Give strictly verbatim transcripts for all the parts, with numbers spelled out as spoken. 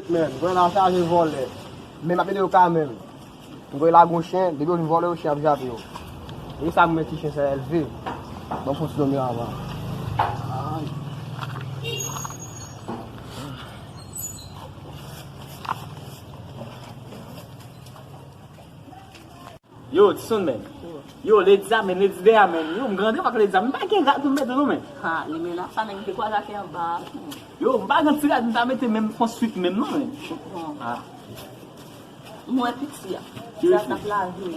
Men, gwen la chaje vòlè. Men m ap ede yo kanmenm. Gwen la gon chen, depi yo vin vòlè yo, chen ap jape yo. E sa mwen ti chen sa elve. Ban m fon ti dòmi avan. Yo, Tison, men. Yo, Lady a, men, Lady de a, men. Yo, m grande pa Lady a, men, m pa gen rad pou m mete non, men. Ha, li men la, sa nèg te kwaze ak anba. Yo, m pa gen ti rad m ta mete menm fon swit menm non, men. Bon. Ah. M wè piti a. Piti a t ap lave.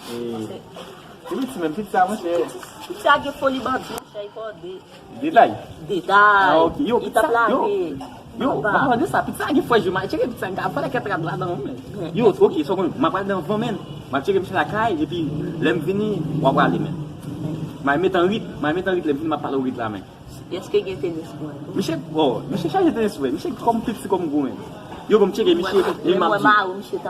Eh. Se piti menm, piti a, monchè. Piti a gen foli bandi, monchè, li kòde. Detay. Detay. Ah, ok. Yo, pizza, yo. Yo, m ap pale de sa. Pizza gen fwèj yo, m a tcheke pizza, m ka fè kèt rad ladan, men. Yo, ok, so konn, m ap pral nan van, men. M ap tcheke misye lakay, epi lè m vini, w ap prale, men. M a met an rit, m a met an rit, lè m vini, m ap pale w rit la, men. Èske gen tenis pou mwen tou? Misye, oh, misye chaje tenis, wè. Misye kòm piti kòm gwo, men. Yo, bon, m tcheke misye, epi m ap di.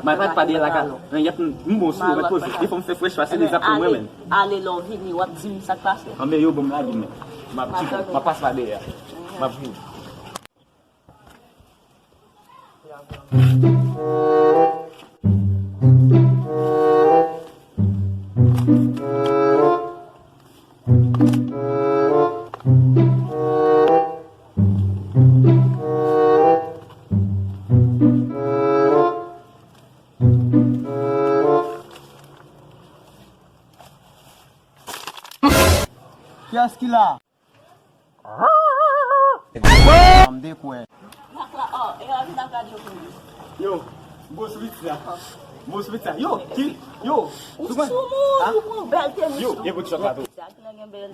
M a pral pa dèyè lakay. Nan, y ap m bon sou, mèt poze. Defò m fè frèch pase de zap pou mwen, men. Ale lè w vini, w ap di m sa k pase. Anben yo, bon, m lage men. M ap di, m ap pase pa dèyè. M ap vini. Kiyès ki la? M dekwè. Yo, m bon sou piti a. M bon sou piti a. Yo, ki, yo, ou sou moun, ou pran bèl tenis. Yo, e bout chòt la tou.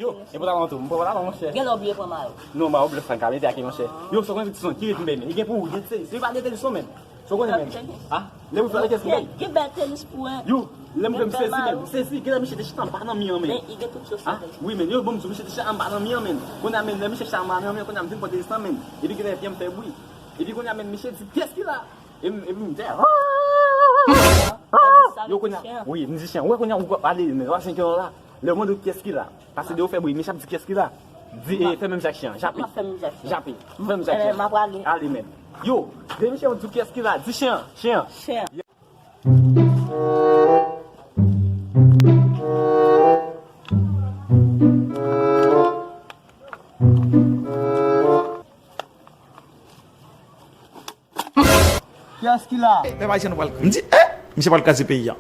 Yo, e bout la tou. M pran la, monchè. Gen lè w bliye pran mayo. Non, mayo blè frank a mete ak monchè. Yo, sou konn ti son ki rit m bèmen. Li gen pou ou, gen se, se pa de tenis non, men. Sa w konnen, men? Ah, lè w fè kès ki bay. Gen bèl tenis pou wè. Yo, lè m fè m sezi, men, m sezi. Gen lè misye te chita anba nan mi an, men. Men, li gen tout chosèt. Ah, wi, men, yo, bon, m di w, misye te chita anba nan mi an, men. Kounye a, men, lè misye chita anba nan mi an, kounye a, m vin pran tenis lan, men. Epi gen lè pye m fè bri. Epi kounye a, men, misye di, kiyès ki la? E m, epi m di, yo, kounye a, wi, m di chen. Wè, kounye a, ou ale, men, w ap jwenn chen la. Lè w mande kiyès ki la. Pase de ou fè bri, men ch ap di kiyès ki la. Di, e, fè menm jan ak chen an, jape. M ap fè menm jan ak chen an. Jape, fè menm jan ak chen an. Ebyen, m ap ale. Ale, men. Yo, depi chen an di w kiyès ki la, di chen an, chen an. Chen an. Kiyès ki la? Pèp ayisyen nou pral, m di, eh, misye pral kraze peyi a.